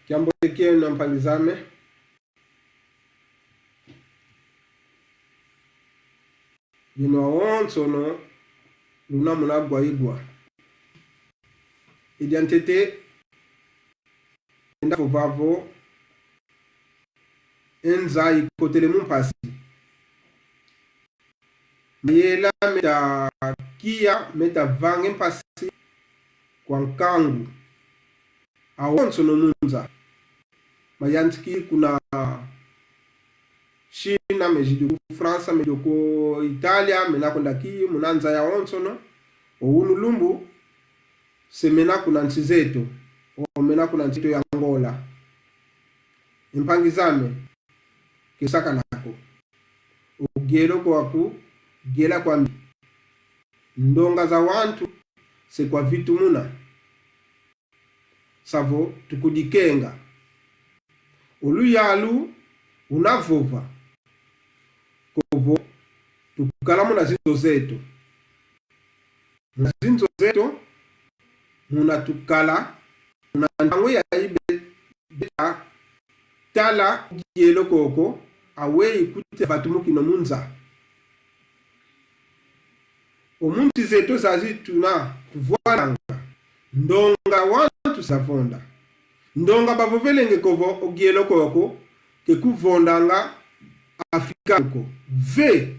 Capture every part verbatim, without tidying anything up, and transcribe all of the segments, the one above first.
Kiambote kieno, mpangi zame. Beno awonsono luna muna gwa igwa. I diantete, ndenda vova vo e nza ikotele mu mpasi. Mayela meta kia, meta vanga e mpasi kwa nkangu awonsono mu nza. Mayantikidi kuna China, mezidi ku França, mezidi ku Itália, mena kwenda kiyi muna nza yawonsono. O unu lumbu, se mena kuna nsi zeto, o mena kuna nsi yeto ya Angola. E mpangi zame, ke lusakana ko. O yela kwaku, yela kwami. Ndonga za wantu se kwavitumuna. Sa vo tukudikenga. O luyalu una vova ko vo tukala muna zinzo zeto. Muna zinzo zeto, muna tukala, muna ntangu yayi be-, beta tala yela koko, aweyi kuti avatumukina mu nza. O mu nsi zeto zazi tuna tuvwandanga, ndonga wantu zavonda. Ndonga bavovelenge ko vo o yela koko ke kuvondanga Afrika ko. Ve.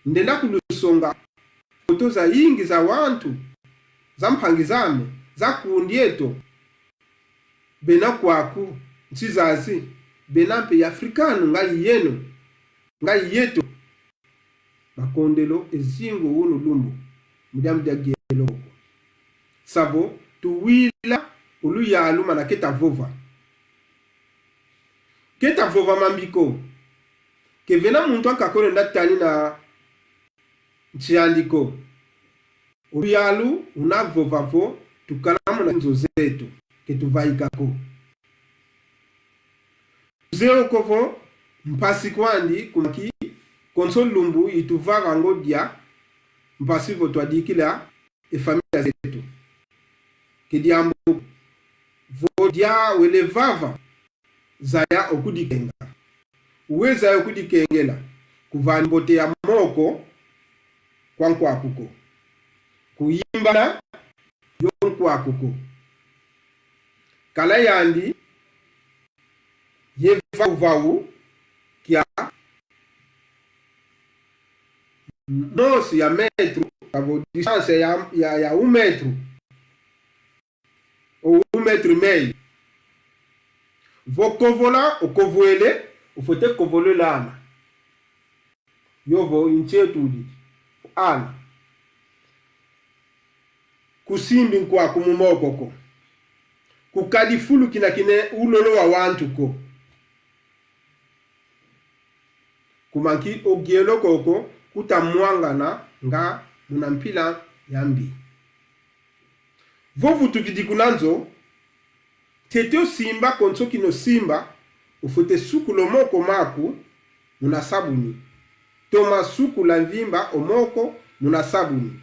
Ndenda kulusonga foto zayingi za wantu, za mpangi zame, za kundi eto. Bena kwaku, nsi zazi, bena mpe ya africano, ngai yeno, ngai yeto. Makondelo e zingu unu lumbu, mu diambu dia yela koko. Sa vo tuwila o luyalu mana keta vova. Keta vova mambi ko. Ke vena muntu ankaka kwenda tanina nsi andi ko. O luyalu una vova vo tukala muna zinzo zeto, ke tuvaika ko. Tuzeye ko vo mpasi kwandi, kuma ki konso lumbu ituvavanga o dia, mpasi vo twadikila e família zeto. Ke diambu vo dia wele vava, zaya o kudikenga. Wele zaya o kudikengela, kuvani mbote ya moko kwa nkwaku ko. Kuyimbana yo nkwaku ko. Kala yandi ye vau vau kia mosi ya metro, ka vo distância ya, ya, ya um metro. Ou um metro e meio. Vo kovola, okovwele, ofwete kovolelana. Yovo inquietude. Ana. Kusimbi nkwaku mu moko ko. Kukadi fulu kina kina e ulolo wa wantu ko. Kuma nki o yela koko kuta mwangana nga muna mpila ya mbi. Vo vutukidi kuna nzo, ntete osimba konso kina osimba, ofwete sukula o moko maku muna sabuni. Toma sukula mvimba o moko muna sabuni.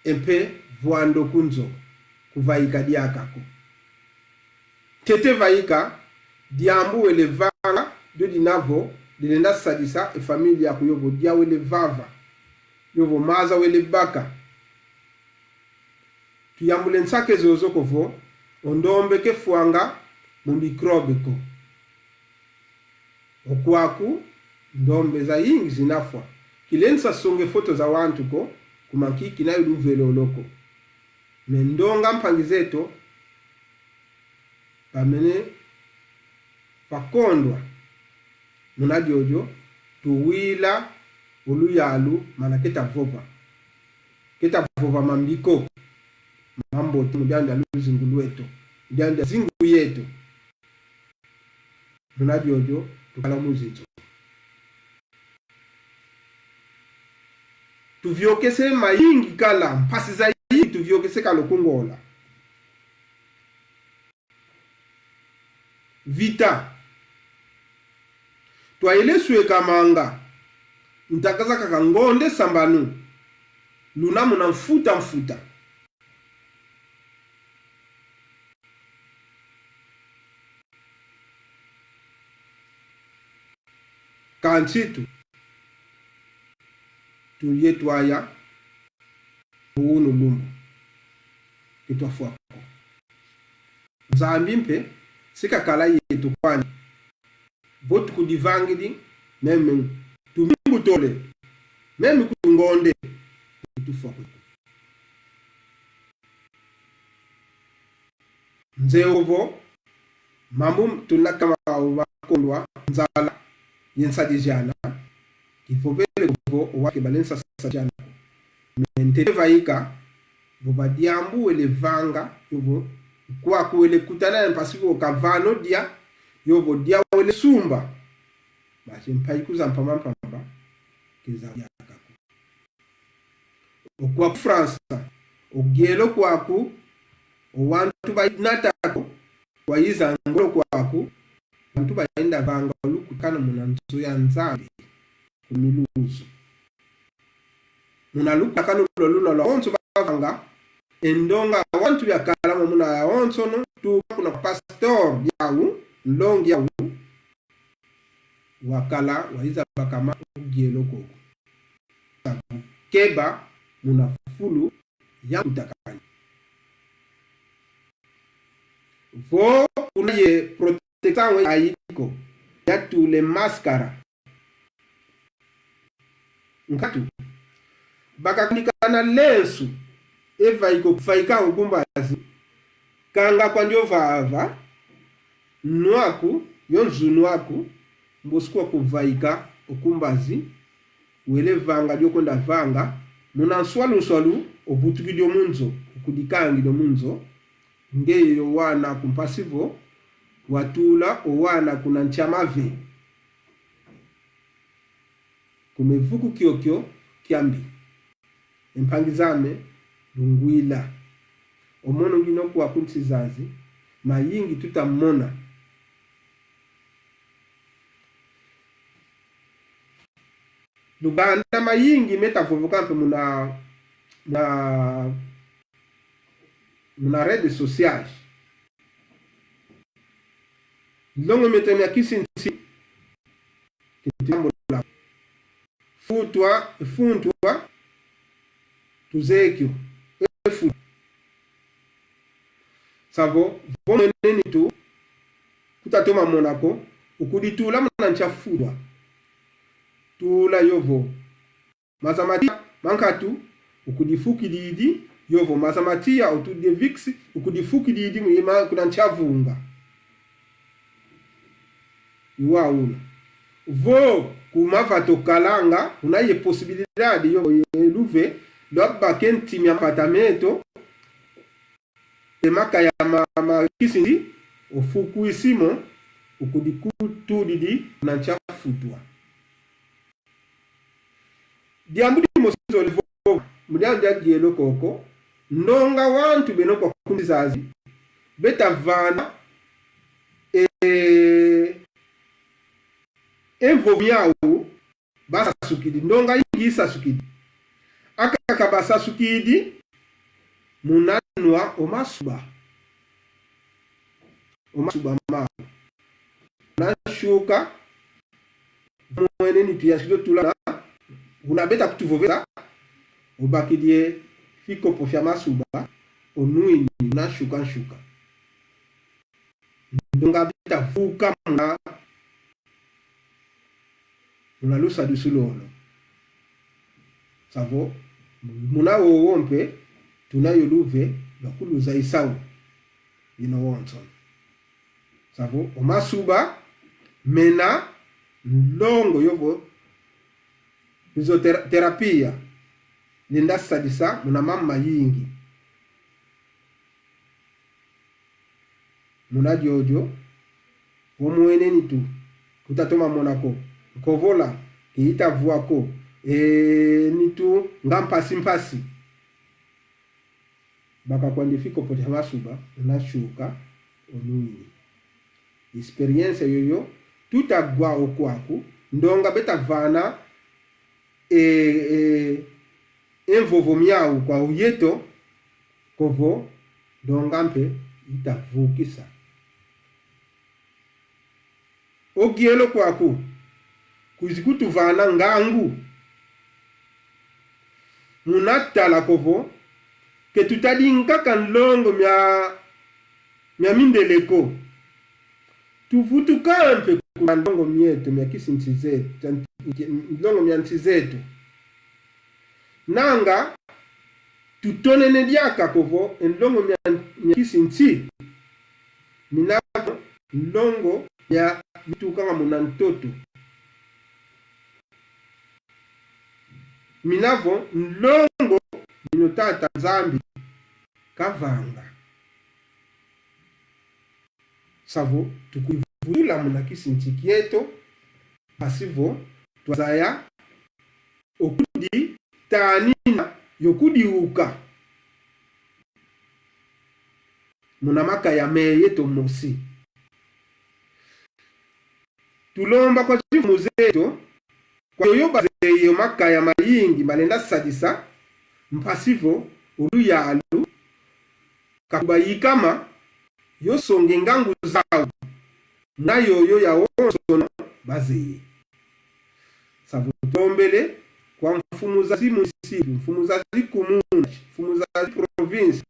E mpe vwanda o ku nzo, kuvaika diaka ko. Ntete vaika, diambu wele vanga, dio dina vo dilenda sadisa e família yaku, yovo dia wele vava, yovo maza wele baka. Tuyambula e nsaka zozo ko vo, o ndombe ke fwanga mu microbe ko. O kwaku, ndombe zayingi zina fwa. Kilendi sa songa e foto za wantu ko, kuma nki kina yo luvelolo ko. Mais ndonga mpangi zeto bamene vakondwa. Muna diodio, tuwila o luyalu mana keta vova. Keta vova mambi ko. Mambote mu diambu dia luzingu lweto, mu diambu dia zingu yeto. Muna diodio, tukala mu zinzo. Tuviokese mayingi kala, mpasi zayingi tuviokese kala o ku Ngola. Vita. Twayele swekamanga, ntaka zakaka ngonde sambanu, luna muna mfuta mfuta. kansi tu, tu ye twaya, unu lumbu ke twafwa ko. Nzambi mpe si kakala yeto kwandi. Vo tukudivangidi, meme tumimbutole, meme ku ngonde, tufwa kweto. Nzeye ovo, mambu tunakama wa kondwa, nzala ye nsadidiana, kivovele vo o wau ke balendi sadidiana. Mais ntete vaika, vo va diambu wele vanga, yovo kwaku wele kutana ye mpasi vo kavana o dia, yovo dia wele sumba. Basi mpayi ku za mpamba mpamba ke za diaka ko. O kwaku França, o yelo kwaku, o wantu banata ko, kwayiza ngolo kwaku, wantu bayenda vanga o lukutakanu muna nzo ya Nzambi, ku Mulhouse. Muna lukutakanu lolo luna lwawonso bavanga, e ndonga wantu yakala mo muna yawonsono, tuka kuna pastor yau, nlongi yau, wakala, wayiza bakama o yelo koko. Keba muna fulu ya nkutakanu. Vo kuna ye protection yayi ko, yatula e máscara. Nkatu, baka kwandi kana lenço, e vaika, vaika o ku mbazi, kanga kwandi o vava, nwa aku, yo nzunu aku, mbosi kwa kuvaika o ku mbazi, wele vanga dio kwenda vanga, muna nswalu nswalu, ovutukidi o mu nzo, okudikangidi o mu nzo, ngeye yo wana aku mpasi vo watula o wana kuna nsi a mave. Kuma e vuku kiokio kiambi. E mpangi zame, lungwila. O mono ngina o kwaku nsi zazi, mayingi tuta mona. Luganda mayingi meta vovoka mpe muna, muna, muna redes sociais. Nlongo meta mia kisi nsi, keti yambula. Futwa, funtwa, tuzeye kio, e fu-. Savo, vo mwene nitu, kuta toma mona ko, ukuditula muna nsi a futwa. Tula yovo maza ma tiya ma nkatu, ukudifukididi, yovo maza ma tiya, o tu de Vicks, ukudifukididi mu yima kuna nsi a vunga. I wau una. Vo kuma vata okalanga, una ye possibilidade yo ye luve lwa baka e ntima ya vata meto, e makaya ma, ma kisi ndi, ofukwisi mo, ukudikutudidi kuna nsi a futwa. Diambu dimosi nzolele vo, mu diambu dia yelo koko, ndonga wantu beno kwaku nsi zazi, beta vana, e, e mvovo miau, basasukidi, ndonga yingi isasukidi. Akaka basasukidi, muna nwa o masuba. O masuba mau. Muna nsuka, mwene nitu yansikidi o tula na, una beta kutuvovesa, obakidi e fikopo fia masuba, onwini, muna nsuka nsuka. Ndonga beta vuka muna, muna lusadisu lolo. Savo, muna wowo mpe, tuna yo luve lwa kuluzayisa wo, yeno wonso. Savo, o masuba mena nlongo yovo fisioterapia, lenda sadisa muna mama mayingi. Muna diodio, vo mwene nitu, kuta toma mona ko, nkovola ke ita vwa ko, e nitu nga mpasi mpasi. Baka kwandi fikopo fia masuba, una nsuka, onwini. Experiência yoyo, tuta wa o kwaku, ndonga beta vana, e, e, e mvovo miau kwa yeto, kovo, ndonga mpe ita vukisa. O yelo kwaku, kwizi kutuvana ngangu. Muna tala ko vo, ke tutadi nkaka nlongo mia, mia mindele ko. Tuvutuka mpe kuna nlongo mieto mia kisinsi zeto, nlongo mia nsi zeto. Nanga, tutonene diaka ko vo, e nlongo mia, mia kisinsi, mina vo nlongo mia mitukanga muna ntoto. Mina vo nlongo mino Tata Nzambi kavanga. Sa vo tukwivutula muna kisinsi kieto, mpasi vo twazaya okuditanina yo kudiuka muna makaya me yeto mosi. Tulomba kwa zimfumu zeto, kwa yoyo bazeye o makaya mayingi malenda sadisa, mpasi vo o luyalu ka kubayikama, yo songa e ngangu zau muna yoyo yawonsono bazeye. Sa vo tulombele kwa mfumu za zimunicípio, mfumu za zikomuna, mfumu za ziprovinsi,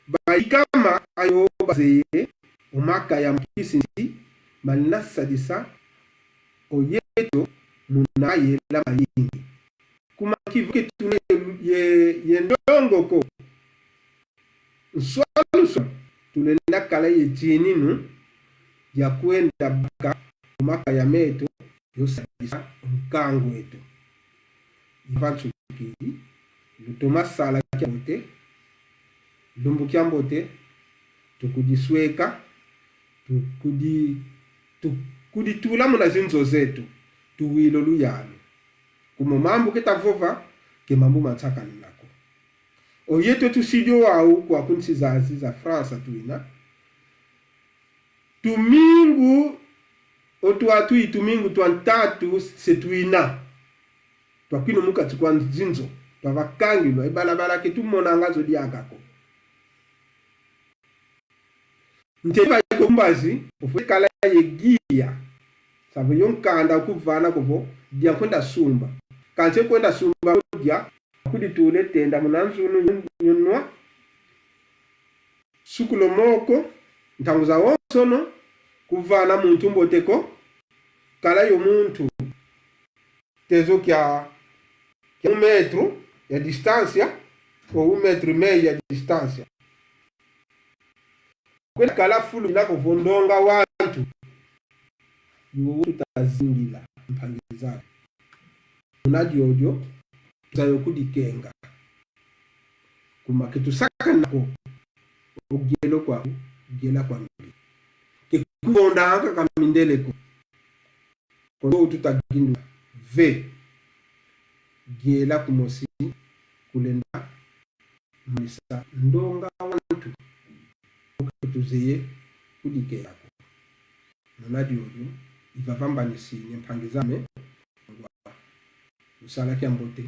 bayikama ayo bazeye o makaya ma kisinsi malenda sadisa o yeto muna mayela mayingi. Kuma kivuki tuna ye, ye, ye ndongo ko. Nswalu nswalu, tulenda kala ye tininu ya kwenda baka o makaya meto, yo sadisa nkangu eto. I va nsukidi, lutoma sala kiambote, lumbu kiambote, tukudisweka, tukudi, tukuditula muna zinzo zeto, tuwila o luyalu. Kuma mambu ke tavova, ke mambu ma nsakanina ko. O yeto tusidi o wau kwaku nsi zazi za França twina. Tumingu, o tuatu i tumingu twa ntatu se twina. Twakwinu mu kati kwa zinzo, twavakangilwa, e balabala ke tumonanga zo diaka ko. Nte vaika ku mbazi, ofwete kala ye guia. Sa vo yo nkanda kuvana ko vo, dia kwenda sumba. Kansi kwenda sumba ko dia, kuditula e tenda muna nzunu yo nwa. Sukula o moko, ntangu zawonsono, kuvana muntu mbote ko, kala yo muntu tezo kia, kia um metro ya distância, ou um metro e meio ya distância. Kwenda kala fulu ina ko vo ndonga wantu. Iwo tutazingila mpangi zame. Muna diodio, tuzaya kudikenga. Kuma ke tusakana ko, o yela kwaku, yela kwambi. Ke kuvonda kaka mindele ko. Kondo tutagindula ve, yela kumosi kulenda manisa ndonga wantu, o ke tuzeye kudikenga ko. Muna diodio, i vava mbanisini, mpangi zame, ngwa, lusala kiambote,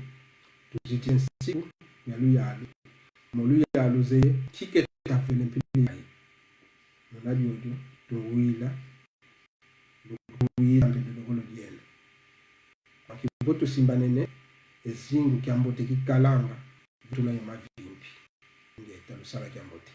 tuzitisa nsiku mia luyalu, mo luyalu zeye, kiketa vele mpili yayi. Muna diodio, tuwila, luwila mpe lulokolo dieno. Kwa kivo tusimbanene, e zingu kiambote kikalanga, tuna yo mavimpi. Ingeta, lusala kiambote.